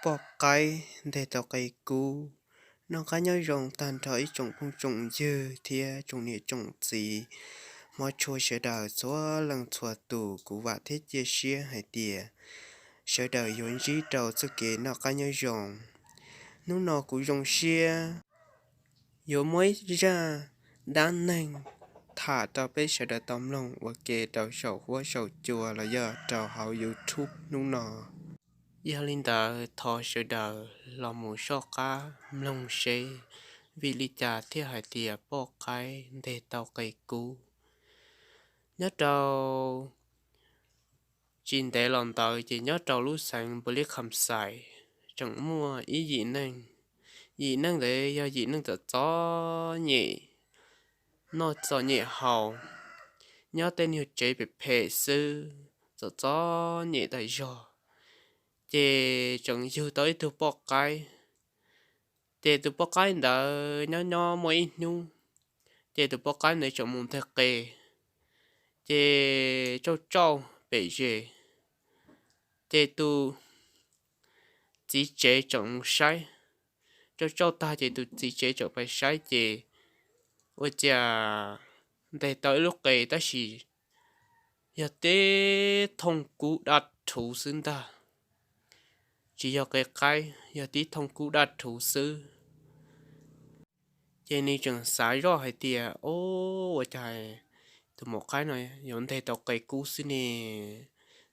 Poj qaib nteg tau qe kub. Noj qab nyob zoo tag nrho ib tsoom phooj tsoom ywg thiab tsoom niam tsoom txiv, hmov tshua sawv daws txhua leej txhua tus. Kuv vam thiab cia siab hais tias sawv daws yuav ntsib rau txoj kev noj qab nyob zoo. Hnub no kuv zoo siab yuav muab ib zaj dab neeg tham rau peb sawv daws tau mloog ua ke rau saum huab saum cua los yog rau hauv YouTube hnub no. Yog li ntawd thov sawv daws los mus soj qab mloog seb vim li cas thiaj hais tias poj qaib nteg tau qe kub. Nyob rau tsis ntev los ntawd ces nyob rau lub xeev Npus Lis Kham Xais tseem muaj ib yim neej. Yim neej ntawd yog yim neej txom txom nyem, noj txom nyem haus, nyob tej nyuag tsev phem phem xwb, txom txom nyem tas zog. Ces tseem yug tau ib tug poj qaib. Ces tus poj qaib ntawd nyob nyob muaj ib hnub, ces tus poj qaib ntawd tseem mus nteg qe, ces tsauj tsauj pem zes, ces tus txiv tsev tseem mus saib. Tsauj tsauj tag ces tus txiv tsev tseem pais saib ces ua cas nteg tau ib lub qe tab sis yog tib thooj kub daj rhuv xwb ntag. Tsis yog qe qaib, yog tib thooj kub daj rhuv xwb. Ces nws tseem xav zoj hais tias, o, ua cas tus maum qaib no yuav nteg tau qe kub xwb ne?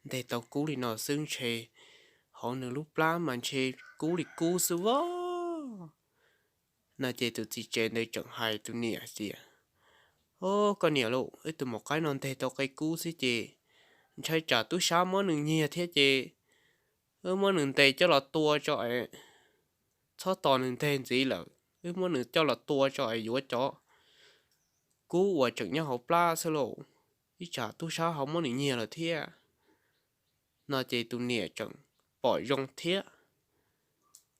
Nteg tau kub li no xwb ntshe hauv nws lub plab mas ntshe kub li kub xwb vov. No ces tus txiv tsev ntawd tseem hais tus niam hais tias, o, koj niam lauj, wb tus maum qaib no nteg tau qe kub xwb ces ntshai tsam tub sab muab nws nyiag thiab ces wb muab nws ntes coj los tua tso es, txhob tos nws nteg ntxiv lawm, wb muab nws coj los tua tso es yuav cov kub uas tseem nyob hauv plab xwb lauj, ib tsam tub sab ho muab nws nyiag lawm thiab. No ces tus niam tseem pom zoo thiab.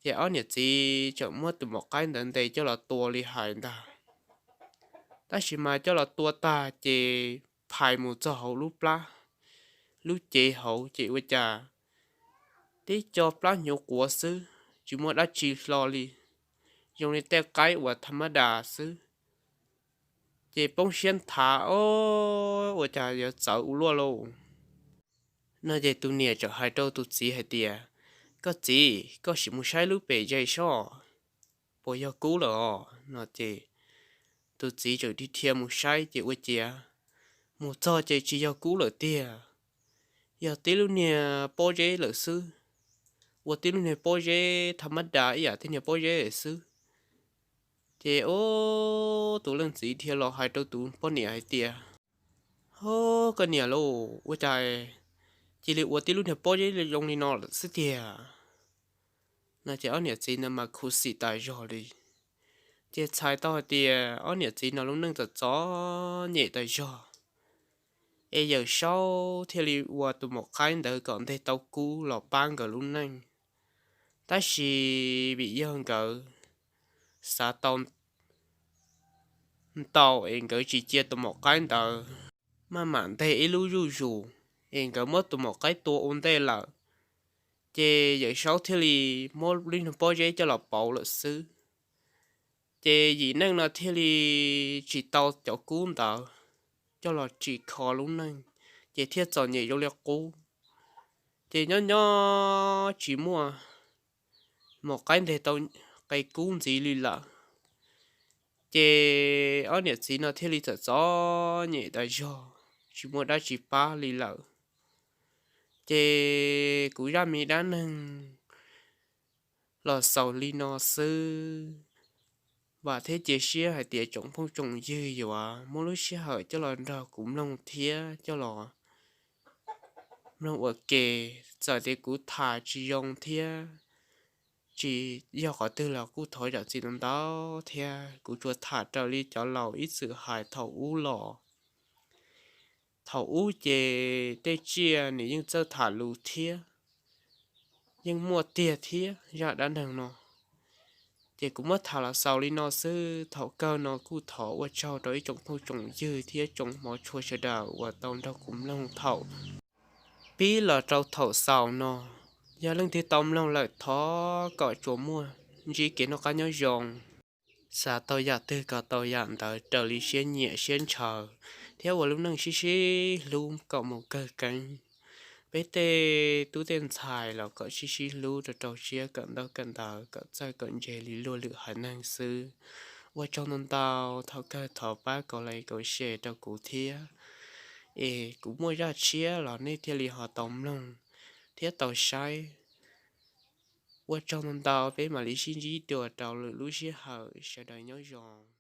Ces ob niam txiv tseem muab tus maum qaib ntawd ntes coj los tua li hais ntag. Tab sis mas coj los tua tag ces phais mus txog hauv lub plab, lub cev hauv ces ua cas tib co plab hnyuv quav xwb, tsis muaj dab tsi hlo li, zoo li tej qaib uas tha mab das xwb. Ces poob siab nthav, o, ua cas yuav txawv ua luaj lauj. No ces tus niam txawm hais rau tus txiv hais tias, koj txiv, koj sim mus saib lub pem zes soj, puas yog kub lawm os? No ces tus txiv txawm dhia dhia mus saib ces ua ciav mus txog ces tsis yog kub lawm tiag, yog tib lub niag pob zeb lawm xwb. Ua tib lub niag pob zeb tha mab das ib yam tej niag pob zeb lawm xwb. Ces o, tus leej txiv dhia los hais rau tus poj niam hais tias, o, koj niam lauj, ua cas cia li ua tib lub niag pob zeb zoo li no lawm xwb tiag? No ces ob niam txiv ntawd mas khuv xim tas zog li, ces txhais tau hais tias ob niam txiv no lub neej txom txom nyem tas zog. Es Yawm Saub thiaj li ua tus maum qaib ntawd kom nteg tau kub los pab nkawd lub neej. Tab sis vim yog nkawd xav tau ntau es nkawd tsis cia tus maum qaib ntawd maj mam nteg ib lub zuj zus, es nkawd muab tus maum qaib tua ua ntej lawm. Ces Yawm Saub thiaj li muab lub niag pob zeb coj los pauv lawm xwb. Ces yim neej no thiaj li tsis tau cov kub ntawd coj los tsim kho lub neej, ces thiaj txom nyem zoo li qub. Ces nyob nyob tsis muaj maum qaib nteg tau qe kub ntxiv li lawm. Ces ob niam txiv no thiaj li txawm txom nyem tas zog, tsis muaj dab tsi pab li lawm. Ces kuv zaj me dab neeg los xaus li no xwb. Vam thiab cia siab hais tias tsoom phooj tsoom ywg yuav muab lub sij hawm coj los nrog kuv mloog thiab coj los mloog ua ke. Txawm tias kuv tham tsis zoo thiab tsis yog qhov twg los kuj thov zam txim ntau ntau thiab. Kuv tsuas tham raws li cov laus ib txwm hais thaum ub los. Thaum ub ces tej tsiaj nws yeej txawj tham lus thiab, yeej muaj tiag thiab zaj dab neeg no. Ces kuv muab tham los xaus li no xwb, thaum kawg no kuj thov ua tsaug rau ib tsoom phooj tsoom ywg thiab tsoom hmov tshua sawv daws uas tau nrog kuv mloog thaum pib los rau thaum xaus no. Yog leej twg tau mloog lawm thov kom tsuas muaj ntsib kev noj qab nyob zoo, xav tau yam twg kom tau yam ntawd raws li siab nyiam siab ntshaw, thiab ua lub neej sib sib hlub kom mus kawg keeb. Peb tej tub tej ntxhais los kom sib sib hlub rau rau siab kawm ntaub kawm ntawv kom txawj kom ntse li luag lwm haiv neeg xwb. Ua tsaug ntau ntau thaum kawg thov pab kaus like kaus share rau kuv thiab, es kuv muaj zaj tshiab los nej thiaj li ho tau mloog thiab tau saib. Ua tsaug ntau ntau, peb mam li sib ntsib dua rau lwm lub sij hawm, sawv daws nyob zoo.